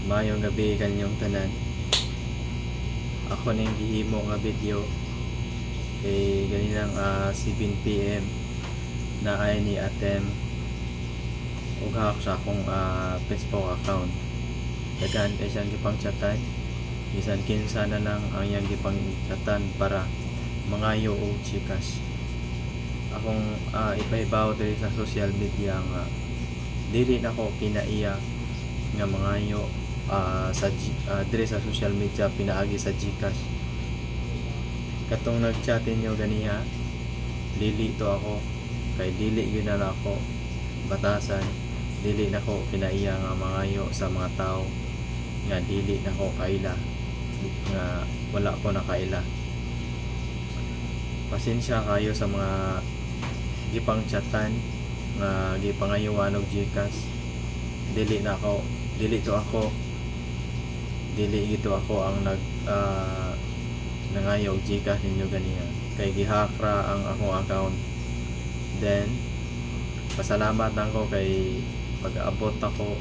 Maayong gabi kaninyong tanan. Ako ning gihimo nga video kay ganinang 7 p.m. naay ni attempt og hack sa akong Facebook account. Daghan kay siyang gipang-chatan. Bisan kinsa na lang ang iyang gipang-chatan para mangayo og GCash. Akong ipahibaw diri sa social media nga dili nako kinaiya nga mangayo diri sa social media pinaagi sa GCash. Katong nag-chat ninyo ganiha, dili to ako, kay dili gyud na ako batasan. Dili nako kinaiya nga mangayo sa mga tao nga dili nako kaila, nga wala ko nakaila. Pasensya kayo sa mga gipang chatan nga gipangayuan og GCash. Dili na ako, dili to ako, dili gito ako ang nag nangayo og GCash ninyo ganiha kay gihack ra ang akong account. Then pasalamat lang ko kay pag-abot ako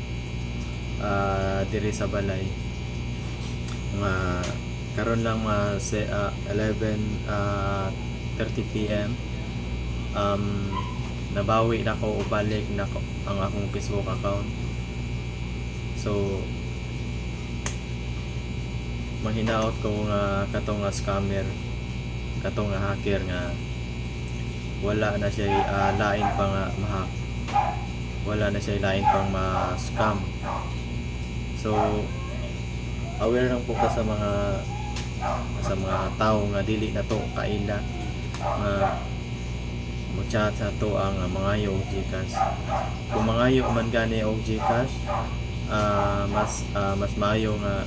diri sa balay nga karon lang mga 11 30 p.m., nabawi na ko o balik na ko ang akong Facebook account. So manghinaot ko nga katong nga scammer, katong nga hacker nga wala na siya lain pa nga ma-hack, wala na siya lain pang ma-scam. So aware lang po ka sa mga tao nga dili na to kaila nga mo chat sa ato ang mangayo og GCash. Kung mangayo man gani og GCash, mas maayo nga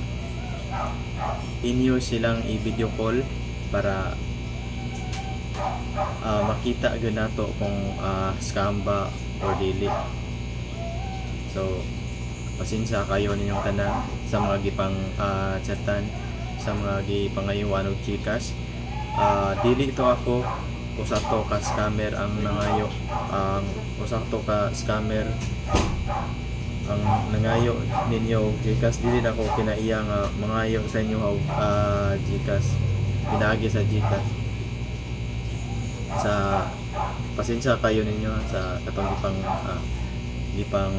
inyo silang i-video call para makita gyud nato kung scam ba or dili. So pasensya kayo ninyong tanan sa mga gipang chatan, sa mga gipangayuan og GCash. Dili to ako, usa to ka scammer ang nangayo, ang usa to ka scammer ang nangayo ninyo og GCash. Dili na ko kinaiya nga mangayo sa inyo og GCash pinaagi sa GCash. Sa pasensya kayo ninyo sa katong gipang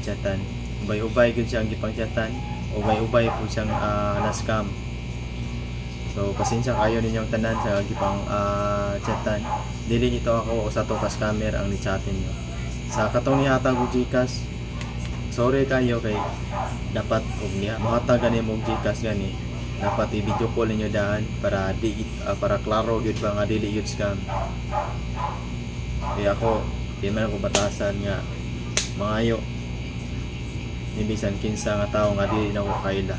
chatan. Ubay-ubay gyud siyang gipang chatan, ubay-ubay po siyang na scam. So pasensya kayo ninyong tanan sa gipang chatan. Dili ito ako, usa to ka scammer ang ni-chatin nyo. Sa katong nihatag og GCash, sorry kayo kay dapat og niya mohatag gani mo og GCash gani, dapat i-video call ninyo daan para klaro gyud ba nga dili gyud scam. Kaya ako di man ako batasan nga mangayo ni bisan kinsa nga tawo nga dili na ko kaila.